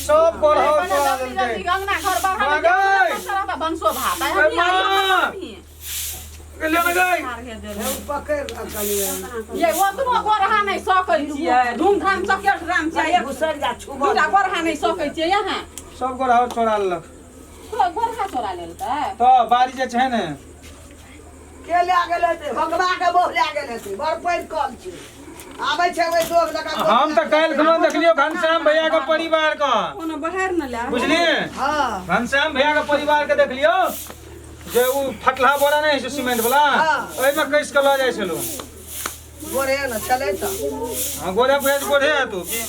सब गोरहा पहिने तोड़ा जल्दी देलकै। जल्दी अंगना घर बाहर माँ गई। भनसो भात आइ ए, हमही आइयो माँ। हमही। गेलियो ने गई पकड़ ल कनी ये ओतबो गोरहा नहि सकै छियै धूमधाम चकेट राम छियै एक घुसर जा छुबो दूटा गोरहा नहि सकै छियै यहाँ सब गोरहा चोरा लेलक गोरहा चोरा लेलकै तऽ बाड़ी जे छै ने के लए गेल हेतै भगवा के बहु लए गेल हेतै बड़ पैघ कल छै आबै छै ओहि दोग लगा हम तऽ काल्हि खना देखलियौ घनश्याम भैया के परिवार के कोनो बहार न ले बुझलिए हँ घनश्याम भैया के परिवार के देखलियौ जे उ फटलहा बोरा नहि होइ छै सीमेंट वाला हँ। ओहिमे कसि के लऽ जाइ छलौ गोरे ने छलै तऽ हँ गोरे बुझै गोरे हेतौ की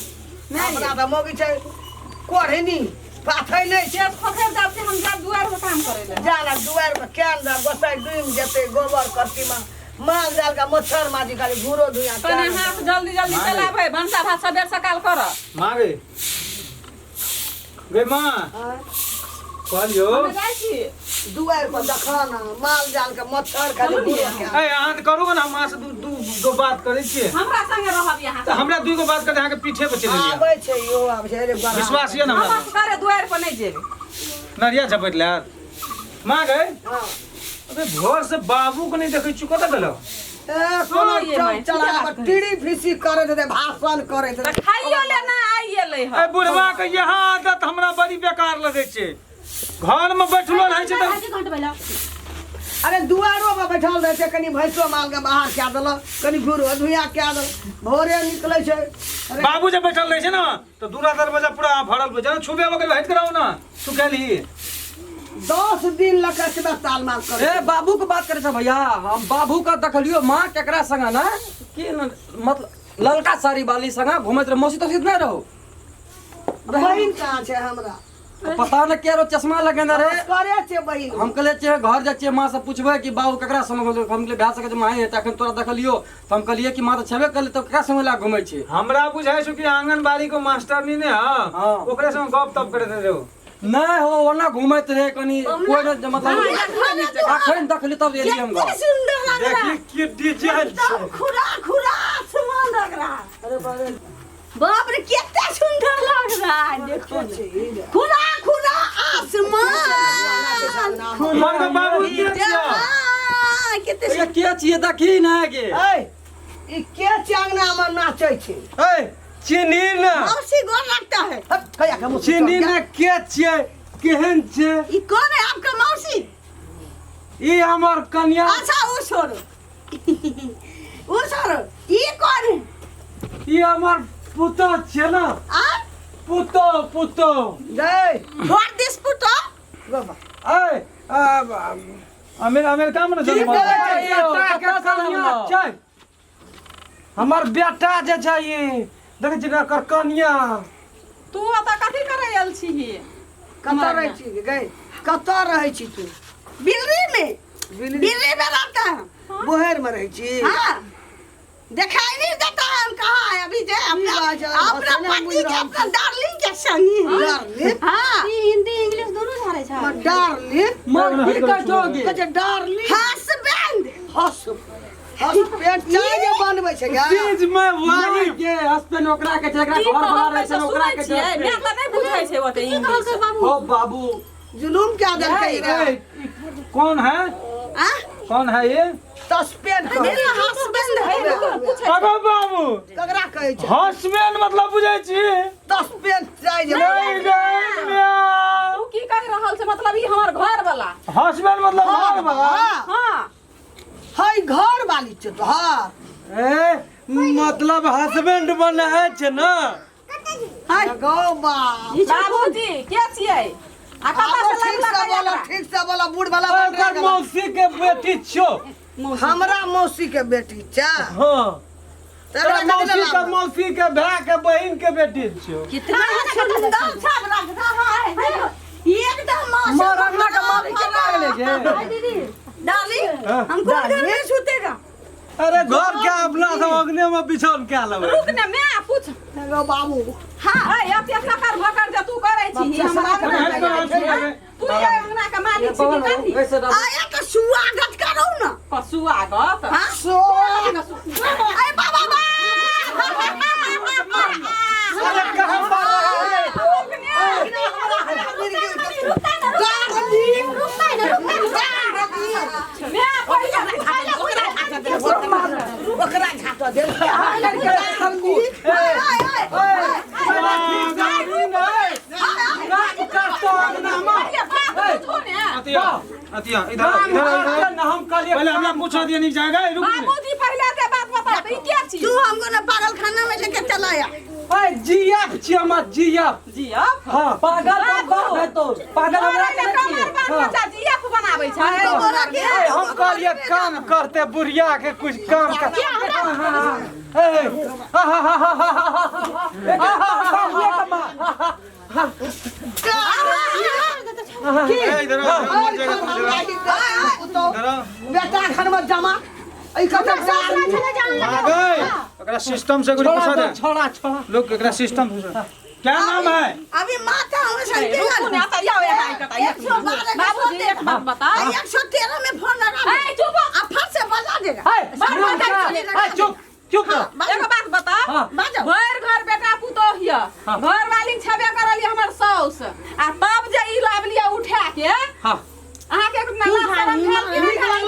अपना तऽ मौगी छै कोढ़नी पाथै नहि छै केस खोखैर जाब से हम जाब दुआर पर काम करै ले जा ना दुआरि पर केन दे गोसाइ डूमि जेतै गोबर करती मे माल जाल के मच्छर माछी खाली घूरो धुइया कने हाथ जल्दी जल्दी चलाबै भनसा भात सबेर सकाल कर माँ गे गे माँ कहलियौ हमे जाइ छी दुआरि पर देखऽ ना माल जाल के मच्छर खाली घूरो के ए अहाँ तऽ करू ने हम अहाँ से दू दू गो बात करै छियै हमरा संगे रहब यहाँ तऽ हमरा दुइ गो बात करते अहाँके पीठे पर चलि एलियै आबै छै यो आबै छै अरे बड़ा विश्वास यऽ ने हम हमरा असगरे दुआरि पर नहि जेबै नरिया झपटि लेत माँ गए हँ अबे भोर से बाबू के नहीं देखै छी कतऽ गेलो ए कोनो हाँ, ये माय, चला ठीके बात टीड़ी फीसी करैत हेतै भाषण करैत तऽ हेतै खाइयो ले ना आइ एलै ए हँ बुढ़वा के यहाँ आदत हमरा बड़ी बेकार लगै छै घर में बैठलो रहै छै तऽ घंट भेलो अरे दुआरो पर बैठल रहै छै कनि भैंसो माल के बाहर कए देलक कनि घूरो धुइया कए देलक भोरे निकलै छै अरे बाबू जे बैठल रहै छै ने तऽ दूरा दरवाजा पूरा भरल रहै छै ने छुबे बगल हटि के रहू ने सुखेली 10 दिन लऽ कऽ सीधा ताल माल करे ए बाबू के बात करे छ भैया हम बाबू के देखलियो माँ केकरा संग ना कि न- मतलब ललका साड़ी वाली संग घुमैत रहे मौसी तौसी नहि रहो बहिन कहाँ छै हमरा पता न के रो चश्मा लगेने रहे करे छै बहिन हम कहले छियै घर जाइ छियै माँ से पुछबै कि बाबू केकरा संग घुमै हम कहलियै भए सकै छै माँ हेतै अखन तोरा देखलियो तऽ हम कहलियै कि माँ तऽ छेबे करलै तऽ केकरा संग लए घुमै छै हमरा बुझाइ छौ कि आंगनबाड़ी के मास्टरनी ने हँ हाँ। ओकरे संग गप तप करैत रहौ नहि हो ओना घुमैत रहे कनि कोइ नहि मतलब अखन देखली तब एलियै हम घर सुंदर लग रहा देखी की डिजाइन छै खुरा खुरा आसमान लग रहा है बाप रे कितना सुंदर लग रहा है देखो खुला खुला आसमान मगर बाबू के छियौ हाँ, कितने ये के छियै देखी ने गे ऐ ई के छै अंगना मे नाचै छै ए चिन्ही ने मौसी गोर लगता है हट, कहिया के मुँह चिन्ही ने के छियै केहन छै ये कौन है आपका मौसी ई हमर कन्या अच्छा वो छोड़ो वो छोड़ो ये कौन है ई हमर पुतोह छियै ने आ पुतोह पुतोह जय what this पुतो बाबा ए अमेरिका में ने की जन्म करै छै यौ? बेटा के कतऽ से कनिया आनलौ? छै हमर बेटा जे छै ई देखै छी ने एकर कनिया तू ओतऽ कथी करै आयल छीही कतऽ रहै छी गै कतऽ रहै छी तू बिल्ली में बिल्ली बिल्ली में रहता है बोहर में रहै छी हाँ दिखाई नहीं देता है हम कहाँ है अभी जे अपना बात है, अपना बस पति बुझ के रहल अपना डार्लिंग के संगी है। डार्लिंग हाँ ई हिंदी इंग्लिश दुनू झाड़े छै हमर डार्लिंग मार की कहै छौ गे कहै छै डार्लिंग हसबैंड हस हसबैंड चाय जे बनबै छै गे चीज में वाइफ के हस्बैंड ओकरा के छै एकरा की घर वाला कहलकै रहै से छै ओकरा सुनै के छियै छै मैं तऽ नहि बुझै छै ओते की इंग्लिश कहलकै बाबू हो बाबू जुलूम क्या देलकै रे ए, कौन है हाँ कौन है ये सस्पेंड कर मेरा हसबैंड है अगो बाबू ककरा कहै छै हसबैंड मतलब बुझै छी सस्पेंड चाय जे नहीं गई म्या। तू की कहि रहल छै मतलब ई हमर घर वाला हसबैंड मतलब घर वाला हाँ हाँ है घर वाली छै तोहर ए मतलब हस्बैंड बने छै ने है गौ बा बाबूजी के छियै आ कतऽ आबो से ठीक से लगलक बोला एकरा? ठीक से बोला बूढ़ वाला बन ओकर रहा मौसी के बेटी छो हमरा मौसी के बेटी छै हाँ तकरा तोरा कथी मौसी लए के लाबऽ? मौसी के भाय के बहिन के बेटी छो कितना सुंदर सब लग रहा है एकदम मार अंगना के मालिक के लागले गे हाय दीदी डार्लिंग हमको घर में छूतेगा अरे घर के अपना सब अग्ने में बिछौन के लेबै रुक ने मैं पूछ गौ बाबू हाँ ए अते सकर भकर जे तू करै छी हमरा तू ये अंगना के मालिक छी की कथी ऐसे रह- आया तो स्वागत करो ना स्वागत हाँ सो अरे बाबा बा अरे कहाँ मार रहा है रुक ने कऽ देल अतिया अतिया इधर आओ, इधर आओ, इधर आओ। हम कहलिए पहले हमरा पूछा दिया नहीं जाएगा रुक बाबूजी पहले ते बात बता ई के छी तू हमको ना पागल खाना में लेके चला आया ओए जीएफ छियै हमर जीएफ जी अब हां पागल बाप है तो पागल हमरा के कमर नहीं बाल बच्चा जी एफ बनाबै छै बोला कि हम कहलिए काम करते बुढ़िया के कुछ काम कर ए हा हा हा हा हा ए, इधर आओ, इधर आओ, इधर आओ, इधर आओ। बेटा घर में जमा ई कते आ गए एकरा सिस्टम से गुरी पूछा दे छोड़ा छोड़ा लोग एकरा सिस्टम पूछा क्या नाम है अभी माता हमें रुकू ने आता जाओ यहाँ कता एक बाबूजी एक बात बता 113 में फोन लगा ए चुप आ फिर से बजा देगा ए ए चुप चुप रह एगो बात बता हाँ। बाजो भरि घर बेटा पुतोह हिय घर वाली छेबे करल हमर साउस आ तब जे ई लाब लिया उठा के हां अहाँ के ना लाज शरम भेल कि नहि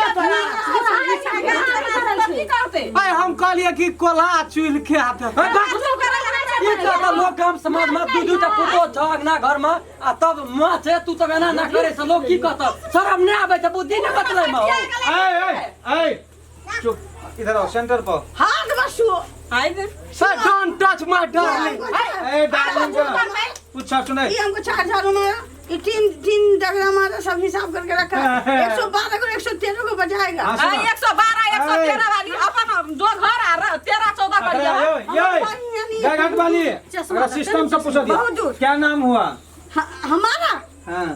भेल? की करते ए हम कहलिए कि कोला चुल के आते ई कहता लोग गाम समाज में दू दू टा पुतोह छौ अंगना घर में आ तब माँ छै तू तब एना ना करे से लोग की कहत शरम नहि आबै छै बुद्धि नहि बचलै में ए ए ए चुप इधर आओ सेंटर पर हाथ Basu sir don't touch my darling A darling का पूछा सुनाई ये हमको चार झाड़ू मारा ये तीन तीन डगरा मारा सब हिसाब करके रखा 112 को 113 को बजाएगा हाँ, सुना। 112 113 वाली अपन जो घर आ 13 14 करिया ये ये घाट वाली अगर सिस्टम से पूछा दिया बहुत दूर। क्या नाम हुआ हमारा हाँ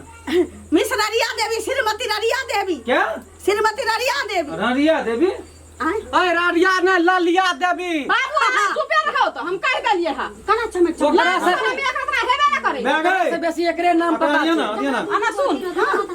मिस ररिया देवी श्रीमती ररिया देवी क्या श्रीमती ररिया देवी ररिया देवी आय ए रारिया ने ललिया देवी बाबू अहाँ चुपे रहो तो हम कहि देलियै हँ कना चमक ओकरा से हम एकरा हेबे ना करै मैं गए से बेसी एकरे नाम पता दिया ना छै दिया ना अना सुन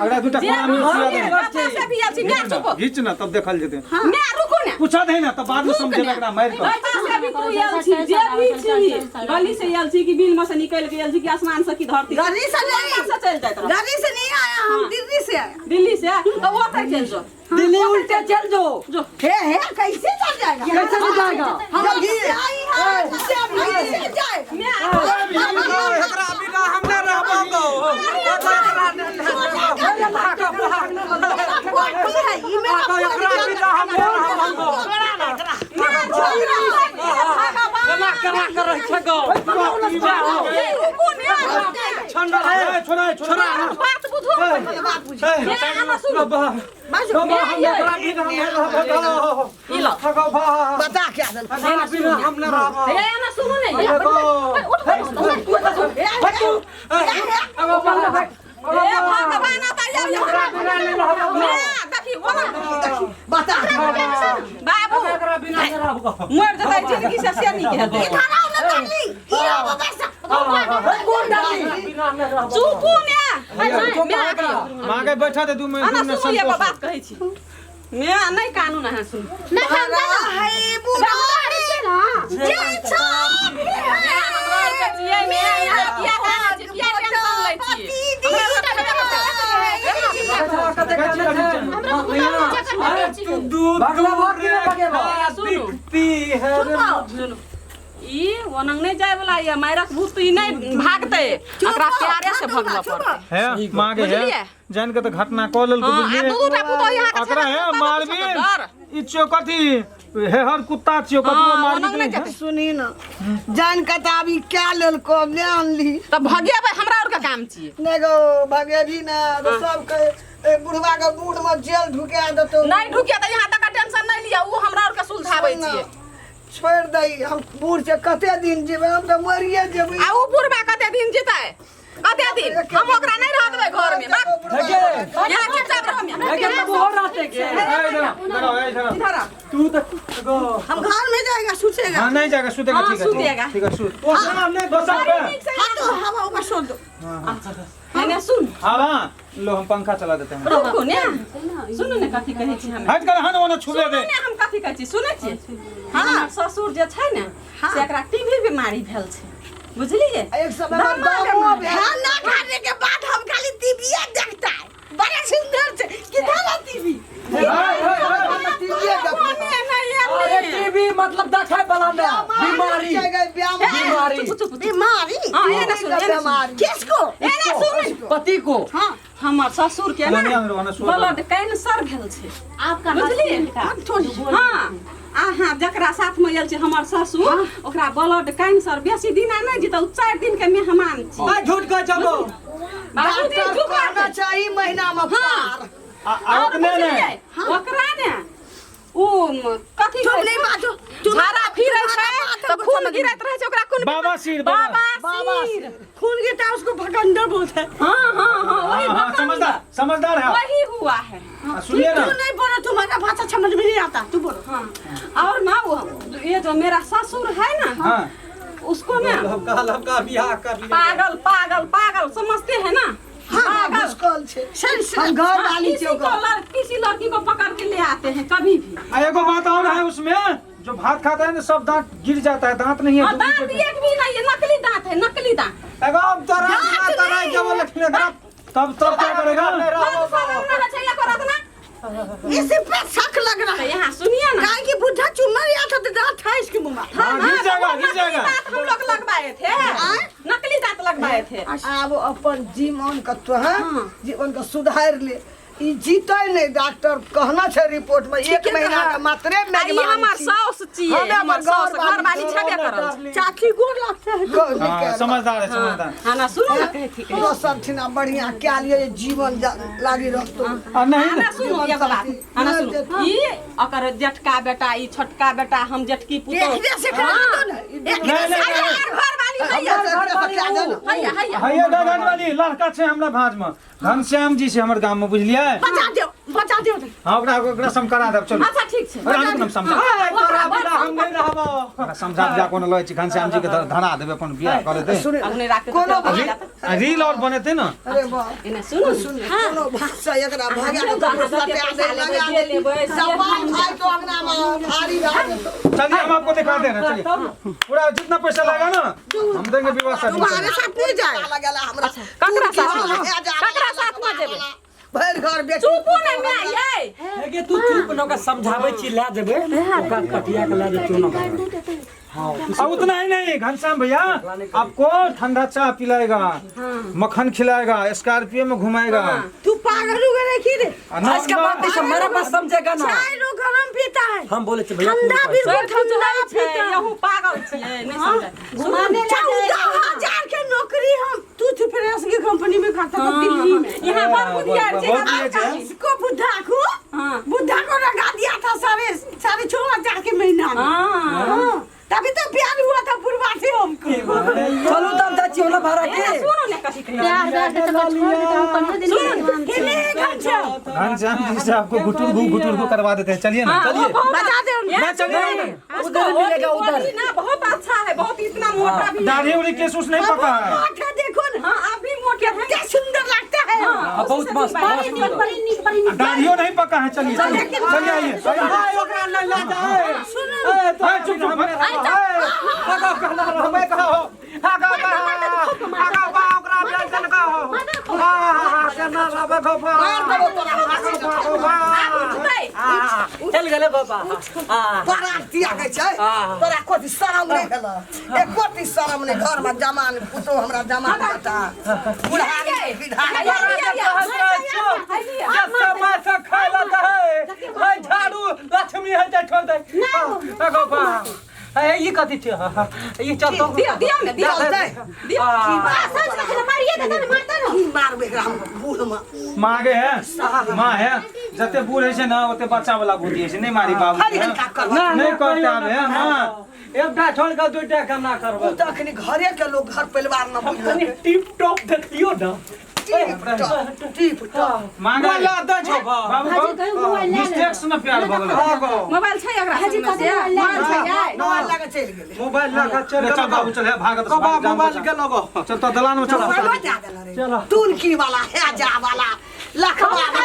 अगला दूटा जे कोना में सुला दे बच्चा से भी आयल छी मैं चुप घीच ना तब देखल जेते मैं रुकू ने पूछा दे ना तब बाद में समझे एकरा मार कर बच्चा से भी तू आयल छी जे भी छी गली से आयल छी कि बिल में से निकलि के आयल छी कि आसमान से कि धरती से गली से नहीं से चलि जाइत रह गली से नहीं आया हम दिल्ली से आया दिल्ली से तो ओतै चलि जो दिल्ली उल्टे चल जो जो हे हे कैसे चल जाएगा कैसे नहीं जाएगा हम दिल्ली से आई हैं दिल्ली से जाएगा मैं एकरा बिना हम ना रहबो गो एकरा कोई है ये मेरा एकरा बिना हम ना रहबो गो केना केना करै छै गो रुकू ने छोड़ा छोड़ा छोड़ा बात बुझू ए आना सुनू बाबा हम एकरा बिना हम ना रहबो गो ई लो गो बा बता क्या दल एकरा बिना हम ना रहबो हे आना सुनू ने गो उठ हे भगवान आता एकरा बिना नहीं रहबो गो मैं देखी ओना बता बाबू एकरा बिना नहीं रहबो गो मर जतै जिंदगी से से नीक हेतै इधर आओ ना डार्लिंग ये आओ बस बिना नहीं रहबो चुपू ने माँ के बैठा दे दू मिनट आना दू मिनट सुनू एगो संतोष बात कहै छी मैं नहीं कानून अहाँ सुनू ना हम है बुरा जे छाप मैं हमरा आरके छियै मैं यहाँ किया कानै छी किया टेंशन लै छी हमरा अरे तू दूध भगला भाग के भगेबो। सुनू। दिखती है रे सुनू ई ओनंग नहीं जाय वाला ये मायरक भूत ई नहीं भागतै एकरा प्यारे से भगबऽ पड़तै है माँ के है बुझलियै? जान के तो घटना कऽ लेल हाँ, आ बुझलियै दू दूटा पुतोह यहाँ के अकरा छेबे है करतै, मारबी डर। ई छियो कथी हे हर कुत्ता छियो कतबो हाँ, मारबी ओनंग तऽ नहि नहीं जेतै सुनी ना जान के तऽ अभी क्या लेलको ले आनली तऽ भगेबै हमरा आरके काम छियै नहीं गो भगेबी ना तो सब के ए, बुढ़वा के बूढ़ में जेल ढुका देतो नहीं ढुकिया तऽ यहाँ तक टेंशन नहीं लिअ उ हमरा आरके सुलझाबै छियै छोड़ दही हम बूढ़ से कते दिन जीबै हम तऽ मरिए जेबै आ उ बुढ़बा कते दिन जीतै कते दिन हम ओकरा नहीं रह देबै घर में बा यहाँ चुपचाप रह लेकिन तब और रहते के ए, इधर आओ, इधर आओ, इधर आओ। इधर आ तू तो गो हम घर में जाएगा सुतेगा हाँ नहीं जाएगा सुतेगा हाँ, ठीक है ठीक है, सुतेगा। ठीक है सुत ओ सामने दोसर पे हाँ तो हवा उवा छोड़ दो हेने सुन हवा लो हम पंखा चला देते हैं रुकू ने सुनू ने कथी कहै छी हम हट कर हन ओना छुबे सुनू दे ने हम कथी कहै छी सुनै छी हमर ससुर जे छै ने से एकरा टीबी बीमारी भेल छै बुझलियै एक समय में दमो भेल खाना खाने के बाद हम खाली टीवी देखता है बड़ा सुंदर से किधर है टीवी टीवीए देखबै अरे टीवी मतलब देख एना सुन, एना सुन। किसको? एना सुन। पति को। हाँ, हमर ससुर के ना ब्लड कैंसर भेल छै। आपका बुझलिए? हस्बैंड का। हाँ, अहाँ जकरा साथ में आयल छै हमर ससुर, ओकरा ब्लड कैंसर बेसी दिना नहि जीतौ, 4 दिन के मेहमान छी। आ झूठ कहै छौ बौ। बाबूजी डॉक्टर झूठ कहना चाही महीना में पार। आ ओतने बुझलियै? ने ओकरा ने उ कथी चुप कहै नहीं छै? बाजो। झाड़ा फिरै छै तऽ खून गिरैत रहै छै, ओकरा कोन बाबासीर, बाबासीर। खून गिरता है उसको भगंदर बोलते हैं। हाँ हाँ हाँ, वही हाँ, हाँ, भगंदर। समझदार समझदार है आप। वही हुआ है। हाँ, सुनिए ना। तू नहीं बोलो, तुम्हारा भाषा समझ में नहीं आता, तू बोलो। हाँ, और ना वो ये जो मेरा ससुर है ना, हाँ, उसको ना हम का बियाह कर लिया। पागल पागल पागल समझते हैं ना। हाँ, पागल। घुसकल छै। सर सर हम घर हाँ, वाली किसी छियै को ओकर। किसी लड़की को पकड़ के ले आते हैं कभी भी। आ एगो बात और है उसमें, जो भात खाता है ना सब दांत गिर जाता है, दांत नहीं है। और दांत एक भी नहीं है, नकली दांत है, नकली दांत। एगो हम तोरा तोरा जब लक्ष्मी एकरा तब तब क्या करेगा? बहुत शरम ना चाहिए करत ना। इसी पे शक लग रहा तो है। यहाँ सुनिए ना, काहे कि बुढ़ा चुम्मा लिया था तो दांत था इसके मुंह में। हाँ, गिर जाएगा, गिर नकली जाएगा। दांत हम लोग लगवाए थे, नकली दांत लगवाए थे। आब अपन जीवन के तो है, जीवन के सुधार ले। ई जीतै नहीं, डॉक्टर कहना छै रिपोर्ट में 1 महीना के मात्रे आ ई मेजबान हमर छी। साउस छियै, हमे हमर हमर साउस घरवाली घरवाली छेबे करल छै। चाची गोर लगते है। गौर नहीं हाँ, कएल। समझदार है, समझदार। हाँ ना सुनो ना, कहै थी तोरा सब ठिना बढ़िया क्या लिए जीवन लागी रहतो। आ नहीं आना सुनो एगो बात, आना सुनो, ई ओकर जेठका बेटा, ई छोटका बेटा, हम जेठकी पुतोह। एकरे से करा दो ना। नहीं, नहीं, नहीं। घरवाली हैया, हमरा से एकरे से क्या देना? हैया हैया। हैया दादा वाली लड़का छै हमरा भाँज में, घनश्याम जी छै हमर गाम में, बुझलियै? बचा दो, बचा दो। हाँ, ओकरा ओकरा सम करा देब, चलू। अच्छा ठीक छै। ओकरा हम समझा, ए, तोरा बिना हम नहीं रहबो। ओकरा समझा जा कोनो लय छी घनश्याम जी के धरा देबै अपन बियाह कर लेतै। सुने अपने राखते कोनो आ रील और बनेतै ना। अरे वाह, एना सुनो सुन, कोनो भाषा एकरा भगा के अहाँ ककरो जते सटा पैसा दे, लेबै, लगा जे दे। लेबै, से जवान भाई तो अंगना में भारी भए जेतौ। चलिए हम आपको दिखा दे रहे हैं, चलिए पूरा जितना पैसा लगा ना हम देंगे विवाह शादी में। तुम्हारे साथ नहीं जाए। लगेला हमरा। ककरा साथ में? ककरा साथ में जेबै? भरि घर बेटी चुपू ने माय यै। हेगे तू चुप न, ओकरा समझाबै छी लए जेबै, ओकरा कटिया के लए जेतौ न। और उतना ही नहीं घनश्याम भैया आपको ठंडा चाय पिलाएगा, मक्खन खिलाएगा, स्कॉर्पियो में घुमाएगा। तू पागल हो गया की रे? आ ना- इसका बात नहीं, मेरा पास समझेगा ना। चाय लोग गरम पीता है, हम बोले थे भैया ठंडा पूरी भी सब ठंडा बुझै छै, पीता है। यहू पागल छियै, नहीं समझै। घुमाने ले 14,000 के नौकरी हम टूथ ब्रश की कंपनी में करता था दिल्ली में। यहाँ बड़ बुधियार छै। बहुत बुधियार छै। इसको बुढ़ा को, हाँ। बुढ़ा को लगा दिया था 6,500 के महीना में। हाँ। हाँ, तभी तो प्यार हुआ था बुढ़वा से हमको। चलू तब चाची होला भाड़ा एना के। सुनो ने कथी कहै छै। प्यार व्यार के चक्कर छोड़ दे, हम कहियो दिन नहीं मानते। हिले घनश्याम। घनश्याम जी से आपको गुटुर गु गुटुर गु करवा देते हैं, चलिए ना, हाँ, चलिए वो बहुत बता दे उनको। ना चलिए ना। उधर मिलेगा उधर। ना बहुत अच्छा है, बहुत इतना मोटा भी है। दाढ़ी उड़ी केस उस नहीं पका है। मोटा देखो ना, हाँ, आप भी मोटे हैं। क्या सुंदर लगता है। हाँ, बहुत मस्त, बड़ी नीक, बड़ी नीक, बड़ी नीक। दाढ़ियों नहीं पका है, चलिए चलिए चलिए आइए। हाय, ओकरा नहीं ला जाए। ए, तोरा हाँ, चुप चुप। आगा कहला रहबे कहो। आगा बा, आगा बा, ओकरा बेल देल कहो। आ, केना रहबे कहो बा। आगा बा, आगा बा। उठतै। चल गेलै बाबा। हां तोरा तिया के छै, तोरा कोथी शरम नहीं भेल, एको ती शरम नहीं। घर में जमान पुतोह, हमरा जमान बेटा, बुढ़ा विधा। जे समय से खाय ला दे, है झाड़ू लक्ष्मी है जे छोड़ दे। आगा बा, ए, ई कथी छै? ई चल तो। दियौ, दियौ ने, दियौ। चलतै। दियौ। आ, सच में मारिए देता ना, मारता ना। की मारबै एकरा हम बूढ़ में? माँ के है, माँ है, जते बूढ़ है छै ना ओते बच्चा वाला बुद्धि है छै, नहीं मारी बाबू हरि हल्का करबा। नहीं करते आब है। हाँ, एकटा छोड़ के दूटा केना करबै? उ तऽ अखनी घरे के लोग घर परिवार न कनि बुझलकै। टिप टॉप देखलियो ना। Tip top, tip top. माँ बोला दे छौ बा। बाबू भाजी कहियो मोबाइल ले ले। मिस्टेक से ना प्यार भऽ गेलै। आगो मोबाइल छै एकरा भाजी संगमे से? कतऽ मोबाइल ले मोबाइल छै यै? मोबाइल लऽ कऽ चलि गेलै। मोबाइल लऽ के चल। चल बाबू चल, भागत बाबा मोबाइल के लगो। चल तो दलान में चल। मोबाइलो दए देला रे। टुनकी वाला, हेजा वाला, लखवा वाला।